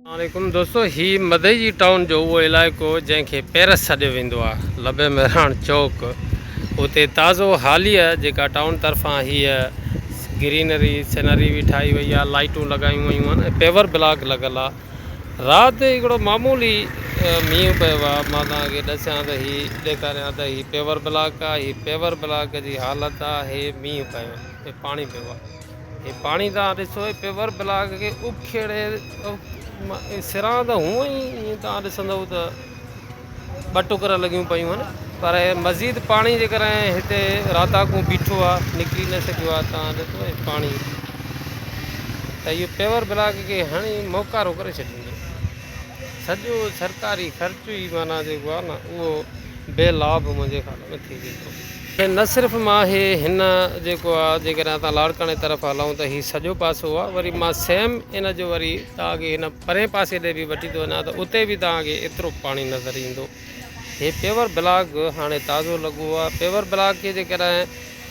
السلام عليڪم دوستو هي مدئجي ٽائون جو اهو علائقو جنهن کي پيرس سڏيو ويندو آهي لب مهراڻ چوڪ اتي تازو حاليه جيڪا ٽائون طرفان هيء گرينري سينري به ٺاهي وئي آهي لائٽون لڳايون ويون آهن ۽ پيور بلاڪ لڳل آهي رات هڪڙو معمولي مينهن پيو آهي مان توهان کي ڏسيان ته هي ڏيکاريان ته هي پيور بلاڪ آهي هي پيور بلاڪ جي حالت آهي مينهن پيو هي پاڻي پيو آهي هي پاڻي توهان ڏسو هي پيور بلاڪ کي اکيڙي سران ته هونء ئي ائين توهان ڏسندؤ ته ٻه ٽڪر لڳيون پيون آهن پر مزيد پاڻي جيڪڏهن هتي راتاڪون بيٺو آهي نڪري نه سگهيو آهي توهان ڏسو هي پاڻي ته اهو پيور بلاڪ کي هڻي موڪارو ڪري ڇڏيندو سڄو سرڪاري خرچ ئي معنيٰ جيڪو آهي نه اهو بي لاڀ منهنجي خيال ۾ ٿي ويندو. نه صرف مان هي هن جيڪو آ جيڪڏهن اسان لاڙڪاڻي طرف هلون ته هي سڄو پاسو آ وري مان سيم ان جو وري توهان کي هن پرئين پاسي ڏي به وٺي ٿو وڃان ته اتي به توهان کي ايترو پاڻي نظر ايندو. هي پيور بلاڪ هاڻي تازو لڳو آ پيور بلاڪ کي جيڪڏهن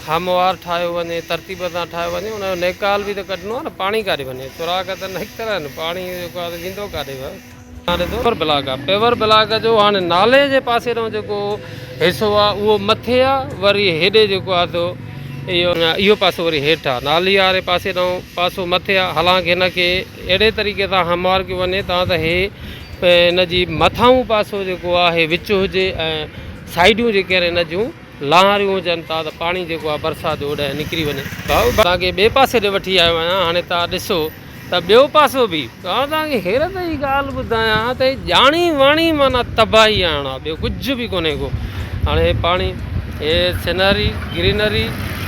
هموار ٺاهيو وڃي ترتيب سان ٺاهيو وڃي ان جو نيڪال به ته ڪڍڻو آ نه پاڻي ڪاڏي وڃي سوراخ ته نڪتل آهن پاڻي جيڪو آ ويندو ڪاڏي. پيور بلاڪ آ پيور بلاڪ جو هاڻي نالي جي پاسي ڏانهن جيڪو حصو آ اهو مٿي آ وري هيڏي جيڪو آ سو اهو اهو پاسو وري هيٺ آ نالي واري پاسي ڏانهن پاسو مٿي آ حالانڪ هن کي اهڙي طريقي سان هموار ڪيو وڃي تان ته هي هن جي مٿانهون پاسو جيڪو آ هي وچ هجي ۽ سائيڊون جيڪي آهن هن جون لاهاريون هجن تان ته پاڻي جيڪو آ برسات جو اوڏانهن نڪري وڃي. ڀائو توهان کي ٻئي پاسي ڏي وٺي آيو آهيان هاڻي توهان ڏسو ته ٻيو پاسو به مان توهان کي حيرت جي ڳالهه ٻڌايان ته هي ڄاڻي واڻي معنيٰ تباهي آڻڻ آ ٻيو ڪجهه به ڪونهي ڪو هاڻي هي پاڻي هي سينري گرينري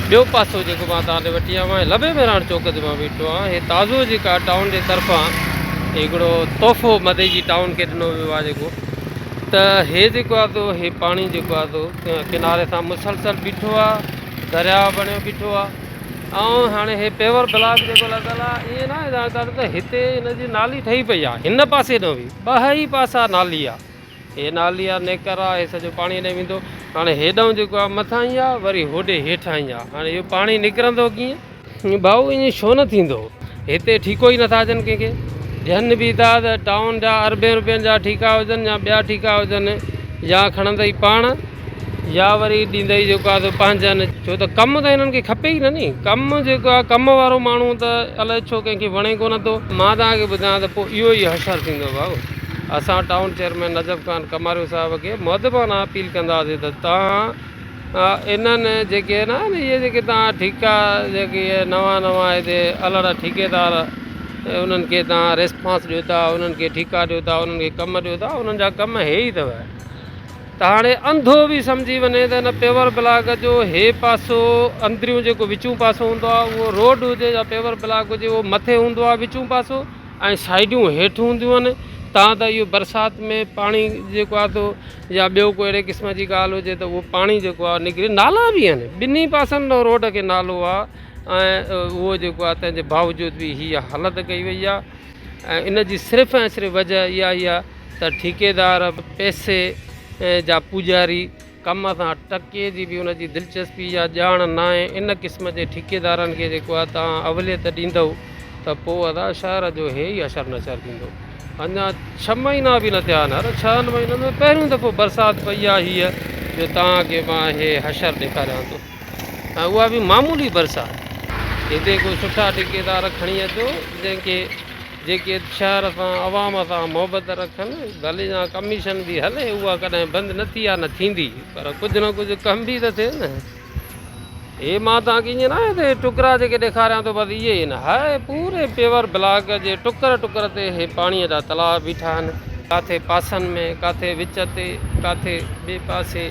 ٻيو پاسو جيڪو مان توهان ڏي وٺي آيو آهيان لبي مهراڻ چوڪ تي مان بيٺو آهيان هي تازو جيڪا ٽائون جي طرفان هڪڙو تحفو مدئجي ٽائون کي ڏنو ويو آهي جيڪو ته هي جيڪو آ سو هي پاڻي جيڪو آ سو ڪناري سان مسلسل بيٺو آ درياء بڻيو بيٺو آ ۽ هاڻي هي پيور بلاڪ جيڪو لڳل آ ائين ناهي ته هتي هن جي نالي ٺهي پئي آ هن پاسي ڏانهن به ٻه ئي پاسا نالي آ هي نالي آ نيڪر آ هي سڄو پاڻي هيڏانهن ويندو هاڻي هيڏانهن جيڪو آ مٿان ئي آ وري هوڏي هيٺان ئي آ هاڻي اهو پاڻي نڪرندو ڪيئن؟ ڀائو ائين ڇو نه ٿيندو؟ هتي ٺيڪو ئي نٿا اچن ڪنهن کي ڏين به ٿا ته ٽائون جا اربين روپين جا ٺيڪا هجن يا ٻيا ٺيڪا هجن يا کڻندئي پاڻ يا وري ڏيندئي جيڪو آهي سو پنهنجن ڇو ته ڪم ته هنن کي کپي ئي نه ني ڪم جيڪو آهي ڪم وارو ماڻهو ته الائي ڇو ڪنهن کي وڻي ڪونه ٿو مان توهان کي ٻڌايان ته پوء اهو ئي حشر ٿيندو ڀائو اسان ٽائون چيئرمين نجف خان ڪماريو صاحب کي مؤدبانه اپيل ڪنداسين ته توهان انهن جيڪي نه آهن اهي جيڪي توهان ٺيڪا جيڪي اهي نوان نوان هتي الڙ ٺيڪيدار انهن کي توهان ريسپانس ڏيو ٿا انهن کي ٺيڪا ڏيو ٿا انهن کي ڪم ڏيو ٿا انهن جا ڪم هي ئي اٿو ته هاڻي انڌو به سمجهي وڃي ته هن پيور بلاڪ جو هي پاسو اندريون جيڪو وچون پاسو هوندو آهي اهو روڊ هجي يا پيور بلاڪ هجي اهو مٿي هوندو آهي وچون پاسو ۽ سائيڊون هيٺ هونديون آهن تان ته اهو برسات ۾ پاڻي جيڪو آهي سو يا ٻيو ڪو اهڙي قسم جي ڳالهه هجي ته اهو پاڻي جيڪو آهي نڪري نالا به آهن ٻنهي پاسن ڏانهن روڊ کي نالو آهي ۽ اهو جيڪو آهي تنهن جي باوجود به هيء حالت ڪئي وئي آهي ۽ ان جي صرف ۽ صرف وجه اها ئي آهي ته ٺيڪيدار پئسي جا پوڄاري ڪم سان ٽڪي جي به ان جي دلچسپي يا ڄاڻ ناهي ان قسم جي ٺيڪيدارن کي جيڪو آهي توهان اوليت ڏيندؤ ته پوء ادا شهر جو هي ئي حشر نشر ٿيندو. اڃا ڇهه مهينا به نه ٿيا آهن هر ڇهن مهينن ۾ پهريون دفعو برسات پئي آهي هيء جو توهان کي مان هي حشر ڏيکاريان ٿو ۽ اها به معمولي برسات. هتي ڪو سٺا ٺيڪيدار کڻي اچو جنهن کي جيڪي شهر سان عوام سان محبت رکن ڀلي يا ڪميشن به هلي اها ڪڏهن بند نه ٿي آ نه ٿيندي پر ڪجهه نه ڪجهه ڪم به ته ٿئي نه هي مان توهان کي ائين ناهي ته ٽڪرا جيڪي ڏيکاريان ٿو بس اهي ئي نه هاء پوري پيور بلاڪ جي ٽڪر ٽڪر تي هي پاڻي جا تلاء بيٺا آهن ڪاٿي پاسن ۾ ڪاٿي وچ تي ڪاٿي ٻئي پاسي.